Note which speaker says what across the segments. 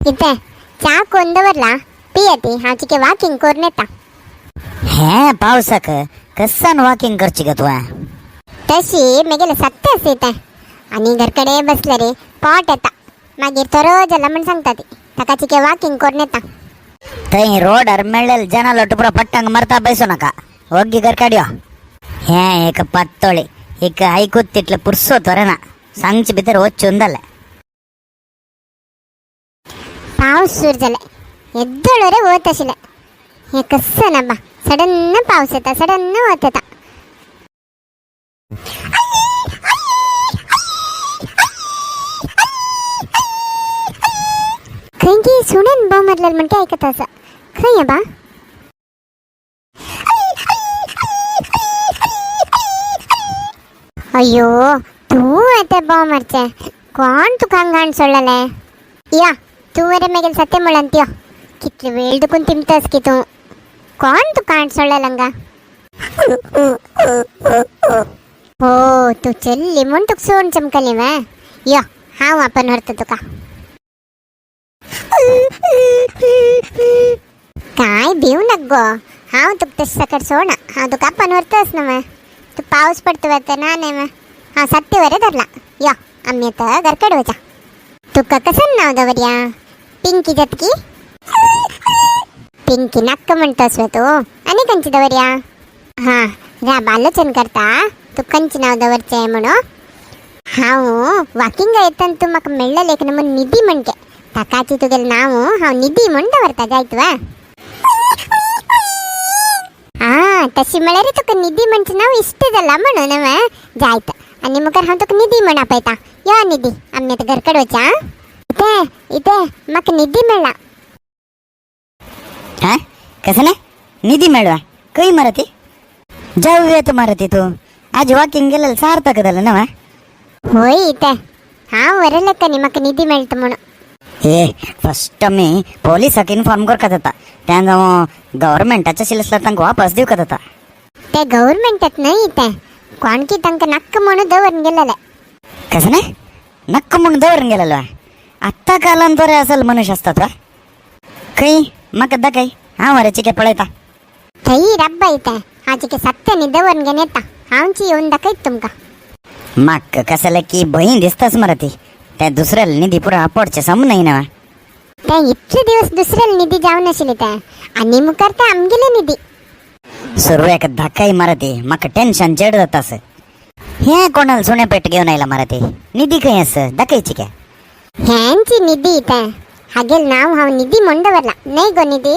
Speaker 1: इथे च्या कोण दवरला पियती हांव चिके वॉकिंग करून येता.
Speaker 2: हे पावसाक कसान वॉकिंग करची ग तुवें?
Speaker 1: तशी मेगेले सत्य आसा इथे आनी घरकडे बसले रे पोट येता, मागीर तो जाला म्हण सांगता ती, ताका चिके वॉकिंग करून येता.
Speaker 2: थंय रोडार मेळ्ळेल जनालो टुपरा पट्टांग मरता बैसू नका, वग्गी घर काडयो. हे एक पातोळी एक ऐकूत तितले पुरसोत वरना सांगचे भितर वचून जालें.
Speaker 1: पावस सुरू जाले येद्दोळ रे वत आशिल्लें, हें कसं ना बा, सडन पावस येता सडन वत येता. खंय की सुण्यान बोंब मारलेलं म्हण ते आयकत आसा, खंय बा? अय्यो तूं येते बोंब मारचें, कोण तुका घाण सोडलेलें? या तूं मरे मेगेल सत्य म्हणून त्यो कितले वेळ दुखून तिमतस की तूं, कोण तुका हाण सोडलें हांगा? हो तूं चल्ली म्हूण तुका सोड चमकली वे, यो हांव आपण व्हरता तुका. काय भिवू नाक गो, हांव तुका तशें सकट सोडना, हांव तुका आपण व्हरताच न्हू. तूं पावस पडटा ते ना न्ही, हांव सत्य वरे धरला. यो आमी आतां घरकडेन वचा. तुका कसं नाव दवरया? पिंकी जातकी? पिंकी नाक्क म्हणतस वे तूं, आनी खंयची दवरया? हां राब आलोचन करता तूं खंयचें नांव दवरचें म्हणून. हांव वॉकिंगा येतना तूं म्हाका मेळ्ळेलें एक नमून निधी म्हणके, ताकाची तुगेलें नांव हांव निधी म्हूण दवरता, जायत वा? आं तशी म्हळ्यार तुका निधी म्हणचें नांव इश्ट जाला म्हणून न्हय, जायत. आनी मुखार हांव तुका निधी म्हण आपयता. यो निधी, आमी आतां घरकडेन वचा. इथे इथे म्हाका निधी मेळ्ळा.
Speaker 2: हा कसं नाही निधी मेळवा खंय मारती जाऊया तू मारती, तूं आज वॉकिंग गेलेलं सार्थक जालें ना?
Speaker 1: होय इथे हांव वरलें न्ही म्हाका निधी मेळटा म्हणून.
Speaker 2: हे फस्ट आमी पोलिसाक इन्फॉर्म करपाक जाता, त्या गव्हर्मेंटाच्या आशिल्लें आसल्यार तांकां वापस दिवपाक जाता.
Speaker 1: ते गव्हर्मेंटात न्हय इथे, कोण की तांकां नाक्क म्हणून दवरून गेलेले.
Speaker 2: कसं नाही नक्क म्हणून दवरून गेलेलो? आत्ता कालान बरे असेल मनुष्य असतात वा खंय, म्हाका दाखय, हांव अरे चिके पळयता.
Speaker 1: थंय रब्बा इथे हांव चिके सत्यानी दवरून घेवन येता, हांवची येवन दाखयत तुमकां.
Speaker 2: म्हाका कसले की भंय दिसताच मरे ती, त्या दुसऱ्याला निधी पुरा पडचे सम नाही ना.
Speaker 1: ते इतले दिवस दुसऱ्याला निधी जावन आशिल्ले ते, आनी मुखार ते आमगेले निधी.
Speaker 2: सुरवेक धाकाय मारती, म्हाका टेन्शन चड जाता असं. हे कोणाला सुणे पेट घेऊन आयला मारती, निधी खंय आस दाखयची काय?
Speaker 1: ह्यांची निधी इथे, हागेल नाव हांव निधी म्हूण दवरला न्हय गो निधी?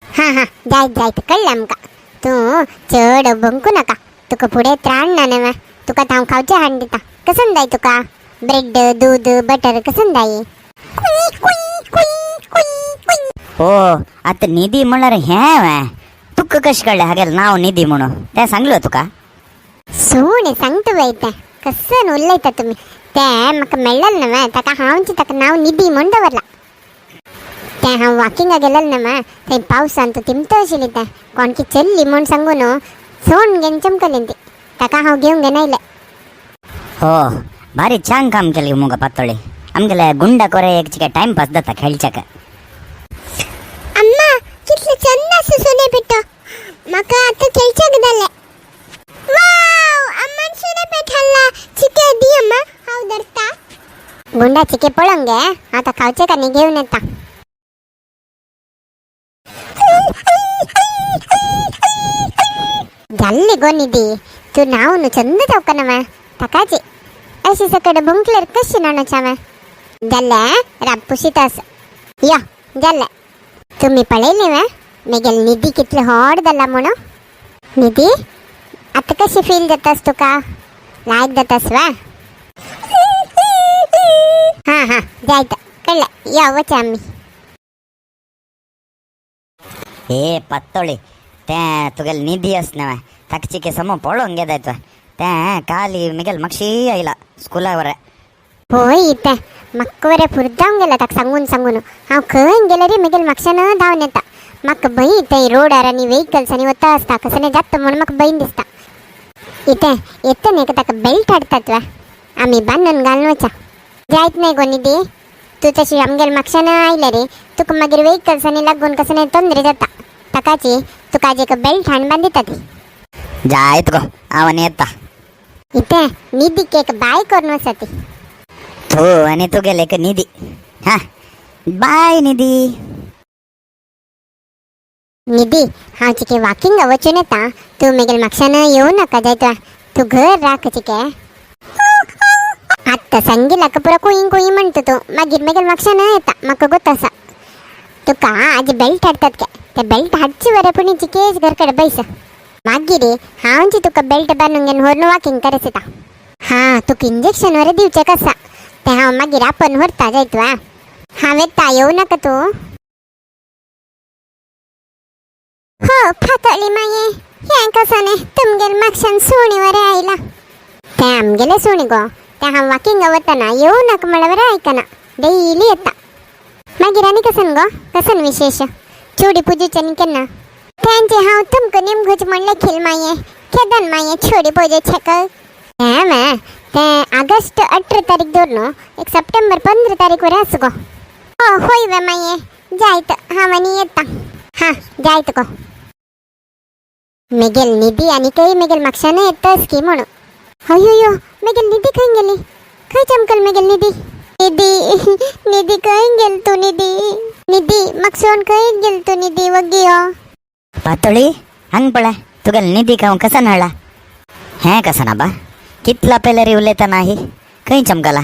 Speaker 1: हां हां जायत जायत कळ्ळें आमकां, तूं चड भंकू नाका, तुका फुडें त्राण ना न्हय. तुका हांव खावचें हाडून दिता, कसन जाय तुका? ब्रेड दूद बटर कसन जाय?
Speaker 2: हो आता निधी म्हणल्यार हें तुका कशें कळ्ळें हागेल नाव निधी म्हणून? तें सांगलो तुका?
Speaker 1: सुणे सांगता बाई तें कसन उलयता तुमी, तें म्हाका मेळ्ळेलें न्हय ताका हांवची ताका नांव निधी म्हूण दवरलां. तें हांव वॉकिंगा गेलेलें न्हय थंय पावसान तूं तिमतो आशिल्ली तें कोणकी चल्ली म्हूण सांगून सोण घेवन चमकली ती, ताका हांव घेवन घेवन आयलें.
Speaker 2: हो भारी छान काम केलें मुगो पातोळी, आमगेले गुंडा कोरे एक चिके टायमपास जाता खेळच्याक.
Speaker 1: अम्मा कितले चंद आसा सुणे पिठो, म्हाका आतां खेळच्याक जालें. वाव अम्मान सुणे पीठ हाडला, चिके दी अम्मा हांव धरता. गुंडा चिके पळोवंक गे, हांव आतां खावचें का न्ही घेवन येता. जाल्ली गो निधी, तूं न्हांव न्हू चंद जावका ना ताकाची अशी सकड भुंकल्यार कशी न्हाणोवचें हांवें? जालें राब पुशीत आसा, यो जालें. तुमी पळयली वे मेगेल निधी कितले होड जाला म्हणून? निधी आतां कशी फील जातास तुका? लायक जातास वा? हां हां जायत कळ्ळें, यो वचा आमी.
Speaker 2: हे पातोळी तें तुगेले निधी आस न्हय ताका चिके समो पळोवंक घेताय तुवें, तें काली मिगेल मातशी आयला स्कुला बरें.
Speaker 1: होय इतें म्हाका बरें फुरदावन गेला ताका सांगून सांगून, हांव खंय गेल्यार मेगेल मागच्यान धांवन येता. म्हाका भंय थंय रोडार आनी व्हेकल्स आनी वता आसता कसलें जाता म्हूण म्हाका भंय दिसता. इतें येता न्ही ताका बेल्ट हाडतात वा, आमी बांदून घालून वचा. जायत नाही गो निधी, तूं तशी आमगेर म्हापशान आयले रे, तुका मागीर वेहिकल्सांनी लागून कसं नाही तोंदरे जाता. ताकाची तुका आज एक बेल्ट हाण बांदिता ती.
Speaker 2: जायत गो, हांव आनी येता.
Speaker 1: इथे निधीक एक बाय करून आसा ती.
Speaker 2: तू आनी तुगेले एक निधी. हा, बाय निधी.
Speaker 1: निधी, हांव चिके वॉकिंग वचून येता, तूं मेगेल म्हापशान येवं नाका जायत, तूं घर राख चिके. आत्तां सांगिलाक पुरो कुयी कुयी म्हणटा तूं, मागीर मेगेल म्हापशान येता, म्हाका गोत आसा. तुका आज बेल्ट हाडटात के, ते बेल्ट हाडचे बरें पूण चिकेच घर कडेन बैस. मागीर हांव जी तुका बेल्ट बांदून घेवन व्हरून वॉकिंग करत येता. हा, तुका इंजेक्शन वरे दिवचें कसा तें हांव मागीर आपण व्हरता जायत वा. हांव येता, येवं नाका तूं. हो फातोली माये, हें कसं न्ही तुमगेर म्हापशान सुणी वरे आयला. तें आमगेलें सुणी गो, तें हांव वॉकिंग वतना येवं नाका म्हळ्यार वरे आयकना, डेली येता. मागीर आनी कसन गो, कसन विशेश चोडी पुजेचें आनी केन्ना तेंचे हांव तुमकां नेमकोच म्हणलें खिल माये, केदन माये चोडी पुजेचें क हें वे तें ऑगस्ट 18 तारीख दवर न्हू, एक सप्टेंबर 15 तारीख वरे आसा गो. हो होय वे माये, जायत हांव आनी येता. हां जायत गो. मेगेल निधी आनी खंय मेगेल म्हापशान येतास की म्हणून. अयो मेगेल निधी खंय गेली, खंय चमकल मेगेल निधी? निधी निधी खंय गेल तूं? निधी निधी म्हाका सोड, खंय गेल तूं निधी? वगी यो.
Speaker 2: पातोळी, हांग पळय तुगेल निधीक हांव कसन हाडला. हें कसन आबा, कितला पेलेरी उलयता नाही, खंय चमकला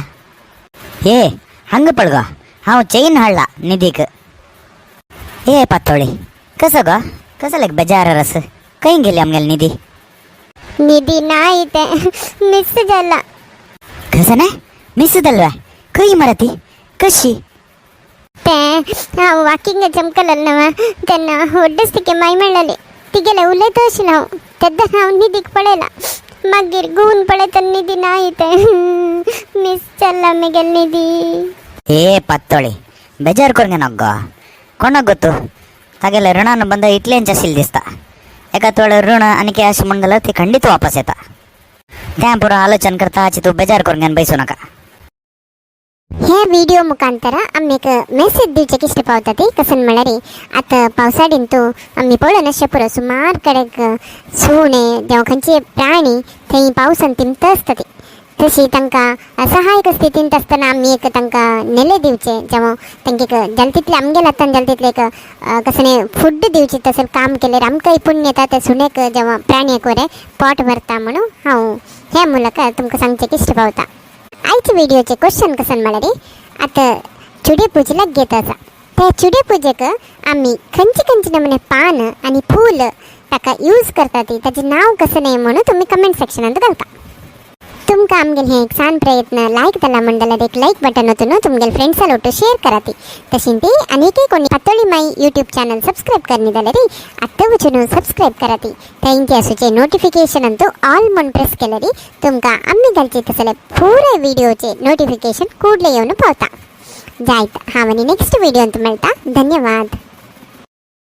Speaker 2: हे? हांग पळ गो, हांव चेन हाडला निधीक. हे पातोळी, कसो गो, कसो लायक बेजार रस, खंय गेली आमगेली निधी?
Speaker 1: निधी ना इथे मिस जाला.
Speaker 2: कसं ना मिस जालवा, खंय मरे ती, कशी?
Speaker 1: ते हांव वॉकिंग चमकलल नवा तेन्ना होड्डस्तिके माय मेळ्ळली, तिगेले उलयता आशिल्लें हांव, तेन्ना हांव निधीक पळयला, मागीर घुंवून पळयता निधी ना इथे, मिस जाला मेगेल निधी.
Speaker 2: ए पातोळी, बेजार करून घेनाक गो, कोणाक गो तूं? तागेले ऋणान बंद इतलेंच आशिल्लें दिसता. एका थोडे ऋण आनी कितें अशें म्हण जाल्यार ती खंडीत वापस येता. त्या पुरो आलोचन करता आची, तूं बेजार करून घेवन बैसू नाका.
Speaker 1: हे विडियो मुखांतर आमी एक मेसेज दिवचे किश्ट पावता ती कसन म्हळ्यार आतां पावसाडीन तूं आमी पळोवन अशें पुरो सुमार कडेक सुणे जावं खंयचे प्राणी थंय पावसान तिमता आसता ती, तशी तांकां असहायक स्थितींत आसतना आमी एक तांकां नेले दिवचे, जावं तांकां एक जालें तितलें आमगेल्या हातान जालें तितलें एक कसलें फूड दिवचें. तसें काम केल्यार आमकांय पुण्य येता, ते सुण्याक जावं प्राणयेक बरें पोट भरता म्हणून हांव हे मुलाखत तुमकां सांगचें किश्ट पावता. आयच्या व्हिडिओचे क्वेश्चन कसन म्हळ्यार आतां चुडे पूजा लागीं आसा, त्या चुडे पुजेक आमी खंयचे खंयचे नमुने पान आनी फूल ताका यूज करता ती, ताचें नांव कसं न्हय म्हणून तुमी कमेंट सेक्शनांत घालता. तुमकां आमगेले हे एक सान प्रयत्न लायक जाला म्हण जाल्यार एक लायक बटन वचून तुमगेले फ्रेंड्सा लोटू शेअर करा ती. तशें ती आनीकय कोणी पातोळी माई यूट्यूब चॅनल सबस्क्रायब करनी जाल्यार आत्तां वचून सबस्क्रायब करा ती. थंय आसूचे नोटिफिकेशन अंतू ऑल म्हूण प्रेस केल्यार तुमकां आमी घालचे तसले पुराय व्हिडिओचे नोटिफिकेशन कूडले येवन पावता. जायत, हांव आनी नेक्स्ट व्हिडियोंत मेळटा. धन्यवाद.